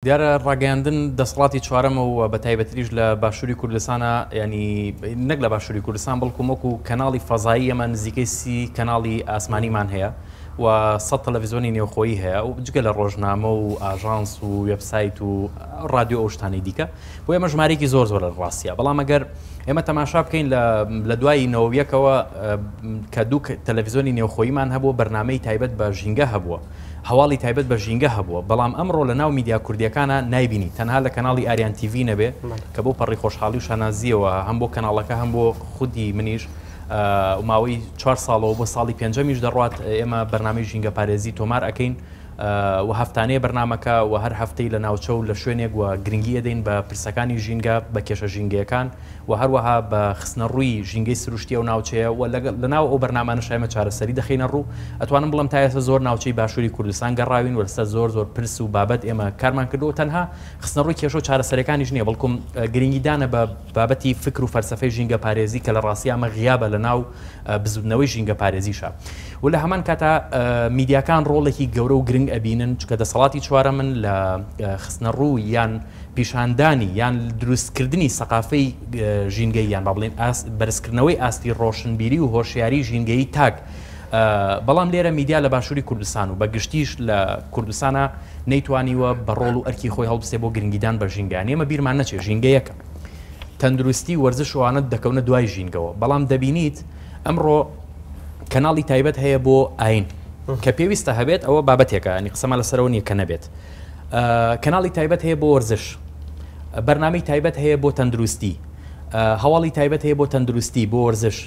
دیارە ڕاگەیاندن دەسەڵاتی چوارەمە و بە تایبەتریش لە باشووری کوردستانە، ینی نەک لە باشووری کوردستان بەڵکو وەکو کەناڵی فەزایی ئێمە نزیکەی 30 کەناڵی ئاسمانیمان هەیە و 100 تەلەڤیزیۆنی نێوخۆیی هەیە و جگە لە ڕۆژنامە و ئاژانس و وێبسایت و ڕادیۆ ئەو شتانەی دیکە، بۆ ئێمە ژمارەیەکی زۆر زۆر لە ڕاستیە. بەڵام ئەگەر ئێمە تەماشا بکەین لە دوای 91ەوە کە دوو تەلەڤیزیۆنی نێوخۆییمان هەبوو، بەرنامەی تایبەت بە ژینگە هەبووە، هەواڵی تایبەت بە ژینگە هەبووە، بەڵام ئەمڕۆ لە ناو میدیا کوردیەکانە نایبینی، تەنها لە کەناڵی ئاریان تیڤی نەبێ کە بۆ پەڕی خۆشحاڵی و شانازیەوە هەم بۆ کەناڵەکە هەم بۆ خودی منیش ماوەی 4 ساڵەوە بۆ ساڵی پێنجەمیش دەڕوات ئێمە بەرنامەی ژینگە پارێزی تۆمار ئەەکەین و هەفتانەیە بەرنامەکە و هەر هەفتەی لە ناوچە و لە شوێنێک و گرنگی ئەدەین بە پرسەکانی ژینگە، بە کێشە ژینگەیەکان و هەروەها بە خستنە ڕووی ژینگەی سروشتی ئەو ناوچەیە و لە ناو ئەو بەرنامانەش ئێمە چارەسەری دەخەینە ڕوو. ئەتوانم بڵێم تا ئێستا زۆر ناوچەی باشووری کوردستان گەڕاوین و لەسەر زۆر زۆر پرس و بابەت ئێمە کارمان کردووە. تەنها خستنە ڕووی کێشە و چارەسەرەکانیش نییە، بەڵکم گرنگیدانە بە بابەتی فکر و فەلسەفەی ژینگە پارێزی کە لە ڕاستی ئەمە غیابە لە ناو بزوتنەوەی ژینگە پارێزیشە. و لە هەمان کاتا میدیاکان ڕۆڵێکی گەورە و گرنگ ئەبینن، چونکە دەسەڵاتی چوارەمن لە خستنە ڕوو یان پیشاندانی یان دروستکردنی سەقافەی ژینگەی یان با بڵێین بەرزکردنەوەی ئاستی ڕۆشنبیری و هۆشیاری ژینگەیی تاک. بەڵام لێرە میدیا لە باشووری کوردستان و بە گشتیش لە کوردستانە نەیتوانیوە بە ڕۆڵ و ئەرکی خۆی هەڵبسێ بۆ گرنگیدان بە ژینگە. ئێمە بیرمان نەچێت ژینگە یەکە، تەندروستی وەرزش ئەوانە دەکەونە دوای ژینگەوە، بەڵام دەبینیت ئەمڕۆ کەناڵی تایبەت هەیە بۆ ئاین کە پێویستە هەبێت، ئەوە بابەتێکە ینی قسەمان لەسەرەوە نییە کە نەبێت. کەناڵی تایبەت هەیە بۆ وەرزش، بەرنامەی تایبەت هەیە بۆ تەندروستی، هەواڵی تایبەت هەیە بۆ تەندروستی، بۆ وەرزش،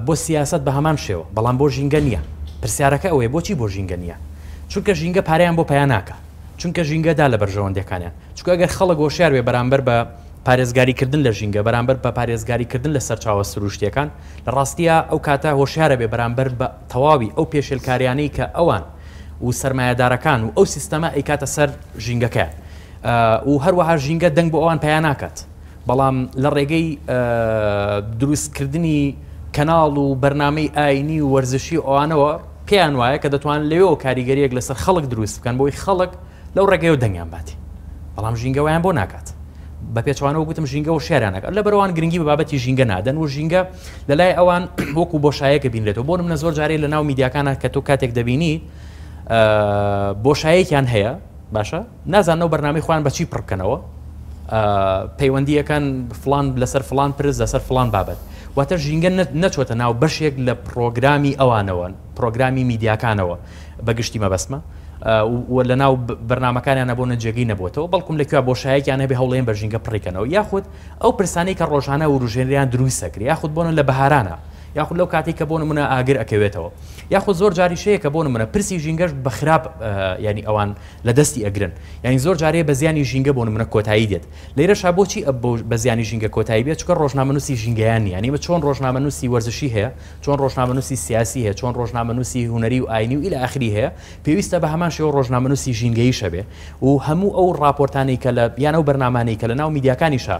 بۆ سیاست بە هەمان شێوە، بەڵام بۆ ژینگە نییە. پرسیارەکە ئەوەیە بۆچی بۆ ژینگە نییە؟ چونکە ژینگە پارەیان بۆ پیا ناکە، چونکە ژینگەدا لە بەرژەوەندەکانیان. چونکە ئەگەر خەڵک هۆشیار بێ بەرامبەر بە پارێزگاریکردن لە ژینگە، بەرامبەر بە پارێزگاریکردن لە سەرچاوە سروشتیەکان، لە ڕاستیە ئەو کاتە هۆشیارە بێ بەرامبەر بە تەواوی ئەو پێشێلکاریانەی کە ئەوان و سەرمایەدارەکان و ئەو سیستەمە ئەیکاتە سەر ژینگەکەیان. و هەروەها ژینگە دەنگ بۆ ئەوان پیا ناکات، بەڵام لە ڕێگەی دروستکردنی کەناڵ و بەرنامەی ئاینی و وەرزشی و ئەوانەوە پێیان وایە کە دەتوان لەوێەوە کاریگەریەک لەسەر خەڵک دروست بکەن بۆی خەڵک لەو ڕێگەیەوە دەنگیان باتی، بەڵام ژینگە وایان بۆ ناکات. بە پێچوانەوە گوتم ژینگە و شیاریان ناکات، لەبەرئەوان گرنگی بە بابەتی ژینگە نادەن و ژینگە لە لای ئەوان وەکو بۆشایەکە بینرێتەوە. بۆ نمونە زۆر جارێ لە ناو میدیاکانە کە تۆ کاتێک دەبینی بۆشایەکیان هەیە، باشە نازانەوە بەرنامەی خۆیان بەچی پڕ بکەنەوە، پەیوەندیەکان فلان لەسەر فلان پرس لەسەر فلان بابەت، واتە ژینگە نەچۆتە ناو بەشێک لە پرۆگرامی ئەوانەوە، پرۆگرامی میدیاکانەوە بە گشتی مەبەستمە و لە ناو بەرنامەکانیان بۆ نەجێگەی نەبووتەوە، بەڵکم لەکوێ بۆشایەکیان هەبێ هەوڵێن بە ژینگە پڕیکەنەوە، یاخود ئەو پرسانەی کە ڕۆژانە وروژێنریان دروست دەکرێت، یاخود بۆنە لە بەهارانە، یاخود لەو کاتێک کە بۆ نمونە ئاگر ئەکەوێتەوە، یاخود زۆر جاریش هەیە کە بۆ نمونە پرسی ژینگەش بە خراپ ینی ئەوان لە دەستی ئەگرن، یعنی زۆر جارەیە بە زیانی ژینگە بۆ نمونە کۆتایی دێت. لێرەشا بۆچی بە زیانی ژینگە کۆتایی بێت؟ چونکە ڕۆژنامەنووسی ژینگەیان نییە. یعنی چۆن ڕۆژنامەنووسی وەرزشی هەیە، چۆن ڕۆژنامەنووسی سیاسی هەیە، چۆن ڕۆژنامەنووسی هونەری و ئاینی و ئیلە ئاخری هەیە، پێویستە بە هەمان شێوە ڕۆژنامەنووسی ژینگەییش هەبێ و هەموو ئەو ڕاپۆرتانەی کە لە یان ئەو بەرنامانەی کە لە ناو میدیاکانیشە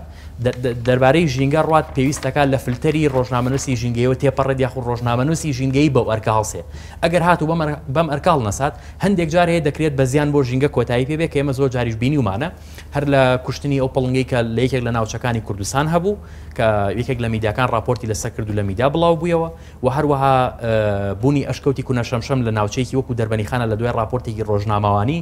دەربارەی ژینگە ڕوات پێویستەکە لە فلتەری ڕۆژنامەنووسی ژینگەیەوە تێپەڕێت، یاخود ڕۆژنامەنووسی ژینگەیی بەو ئەرکە هەڵسێ. ئەگەر هاتوو بەم ئەرکە هەڵنەسات، هەندێک جار هەیە دەکرێت بە زیان بۆ ژینگە کۆتایی پێ بێ، کە ئێمە زۆر جاریش بینیومانە، هەر لە کوشتنی ئەو پڵنگەی کە لە یەکێک لە ناوچەکانی کوردستان هەبوو کە یەکێک لە میدیاکان راپۆرتی لەسەر کرد و لە میدیا بڵاو بوویەوە، و هەروەها بوونی ئەشکەوتی کونەشەمشەم لە ناوچەیەکی وەکو دەربەنیخانە لە دوای راپۆرتێکی ڕۆژنامەوانی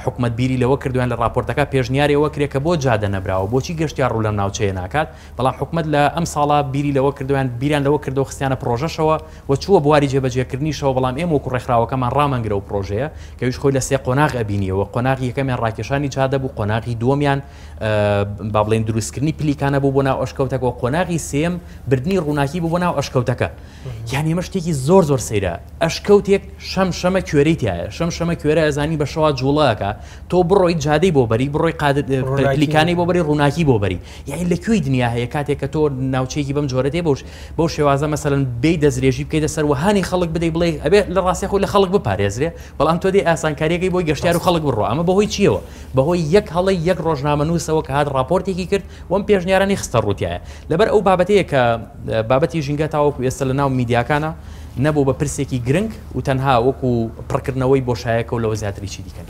حکومەت بیری لەوە کردویان لە راپۆرتەکە پێشنیارەوە کرێ کە بۆ جادە نەبراوە، بۆچی گەشتیار ڕوو لەم ناوچەیە ناکات، بەڵام حکومەت لە ئەم ساڵە بیری لەوە کردویان بیریان لەوە کردەوە خستیانە پرۆژەشەوە و چووە بواری جێبەجێکردنیشەوە. بەڵام ئێمە وەکو ڕێکخراوەکەمان ڕامانگرە و پرۆژەیە کە ویش خۆی لە سێ قۆناغ ئەبینیەوە. قۆناغی یەکەمیان ڕاکێشانی جادە بوو، قۆناغی دووەمیان با بڵێن دروستکردنی پلیکانە بوو بۆ ناو ئەشکەوتەکە، و قۆناغی سێم بردنی ڕووناکی بوو بۆ ناو ئەشکەوتەکە. یعنی ئەمە شتێکی زۆر زۆر سەیرە، ئەشکەوتێک شەم شەمە کوێرەی تایە، شەم شەمە کوێرە ئەزانی بە شەوا جوڵەکە، تۆ بڕۆی جادەی بۆ بەری، بڕۆی پلیکانی بۆ بەری، ڕووناکی بۆ بەری، یعنی لە کوێی دنیا هەیە کاتێک کە تۆ ناوچەیەکی بەم جۆرە تێ بەوش بەو شێوازە مەسەلەن بێی دەستدرێژی بکەیتە سەر وهانی خەڵک بدەی، بڵێ ئەبێ لە ڕاستی خۆی لە خەڵک بپارێزرێ، بەڵام تۆ دێ ئاسانکاریەکەی بۆی گەشتیار و خەڵک بڕۆ. ئەمە بەهۆی چییەوە؟ بەهۆی یەک هەڵەی یەک ڕۆژنامەنووسەوە کە هات راپۆرتێکی کرد وەم پێشنیارانی خستە ڕووتیایە. لەبەر ئەو بابەتەیە کە بابەتی ژینگە تاوەکو ئێستا لە ناو میدیاکانە نەبوو بە پرسێکی گرنگ و تەنها وەکو پڕکردنەوەی بۆشایەکە و لەوە زیاتری چی دیکە.